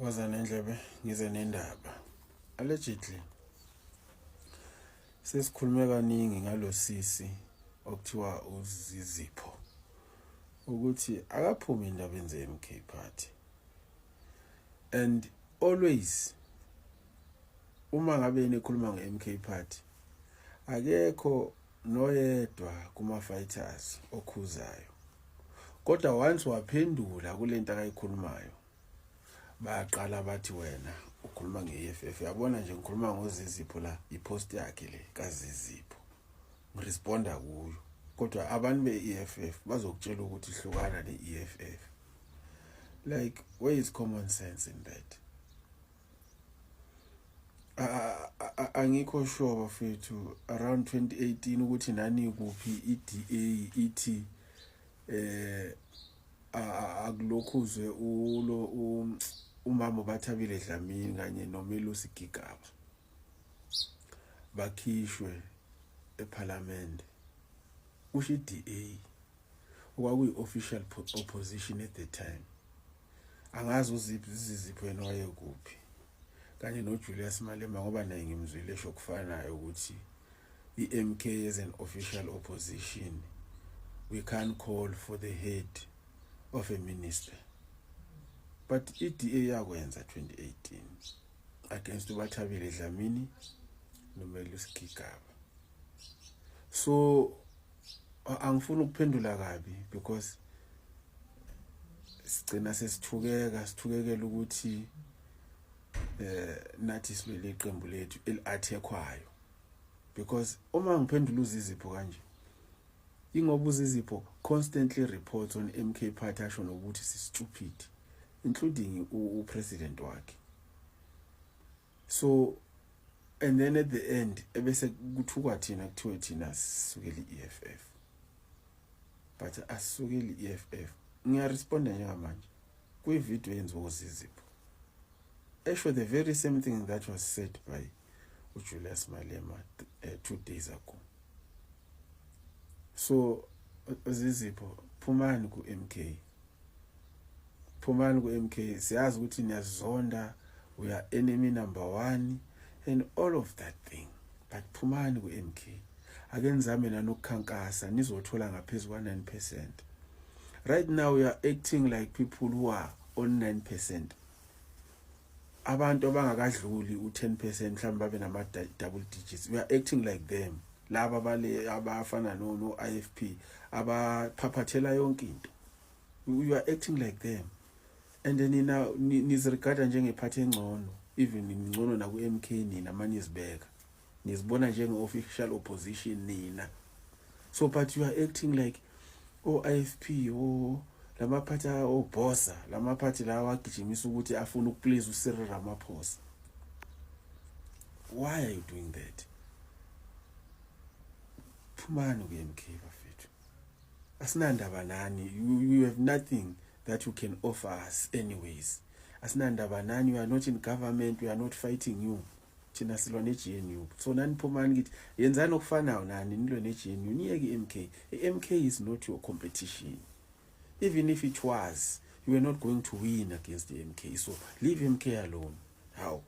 Woza nendlebe ngize nendaba. Allegedly sesikhulume kaningi ngalosisi okuthiwa uZizipho ukuthi akaphumi indabeni ze-MK Party and always uma ngabe nikhuluma nge-MK Party akekho noyedwa kuma-fighters okhuzayo, kodwa once waphendula kulento akayikhulumayo bayaqala bathi wena ukhuluma nge-EFF. Yabona nje, ngikhuluma ngoZizipho la, ipost yakhe le kaZizipho ngiresponda kuyo, kodwa abantu be-EFF bazokutshela ukuthi hlukana ne-EFF. Like, where is common sense in that? Angikho sure bafethu, around 2018 ukuthi nani kuphi i-DA ithi akulokhuzwe ulo umama Bathabile Dlamini kanye noMelusi Gigaba bakhishwe eParliament, kusho i-DA okwakuyi official opposition at the time. Angazi uziphi izizipho yena wayekuphi kanye noJulius Malema, ngoba naye ngimzwile esho kufanayo ukuthi i-MK as an official opposition, we can't call for the head of a minister. But i-DA yakwenza 2018 against uBathabile Dlamini noMelusi Gigaba. So angifuni ukuphendula kabi because sigcina sesithukeka, sithukekela ukuthi nathi silwele iqembu lethu eli-attackwayo, because uma ngiphendula uZizipho kanje ingoba uZizipho constantly reports on MK Party, asho nokuthi si-stupid, including upresident wakhe. So and then at the end ebese kuthukwa thina, kuthiwe thina sisukela i-EFF, but asisukeli i-EFF. Ngiyaresponda njengamanje kwivideo eyenziwa uZizipho esho the very same thing that was said by uJulius Malema 2 days ago. So Zizipho, phumani ku-MK, phumani ku-MK. Siyazi ukuthi niyazonda, we are enemy number one and all of that thing, but phumani ku-MK. Ake nizame nanokukhankasa, nizothola ngaphezu kwa-9%. Right now we are acting like people who are on 9%, abantu abangakadluli u-10% mhlawumbe babe nama-double digits. We are acting like them, laba bale abafana no IFP abaphaphathela yonke into. You are acting like them and nina niziregarda njengephathi engcono, even ningcono naku-MK. Nina manizibeka nizibona njenge-official opposition nina. So but you are acting like o-IFP, o lamaphathi obhosa, lamaphathi lawa agijimisa ukuthi afuna ukuplease uCyril Ramaphosa. Why are you doing that? Phumani ku-MK bafethu, asinandaba nani. You have nothing that you can offer us anyways. Asinandaba nani, you are not in government, we are not fighting you. Thina silwa ne-GNU, so nani phumani kithi, yenzani okufanayo nani, nilwe ne-GNU, niyeke i-MK. I-MK is not your competition. Even if it was, you were not going to win against the MK, so leave MK alone. How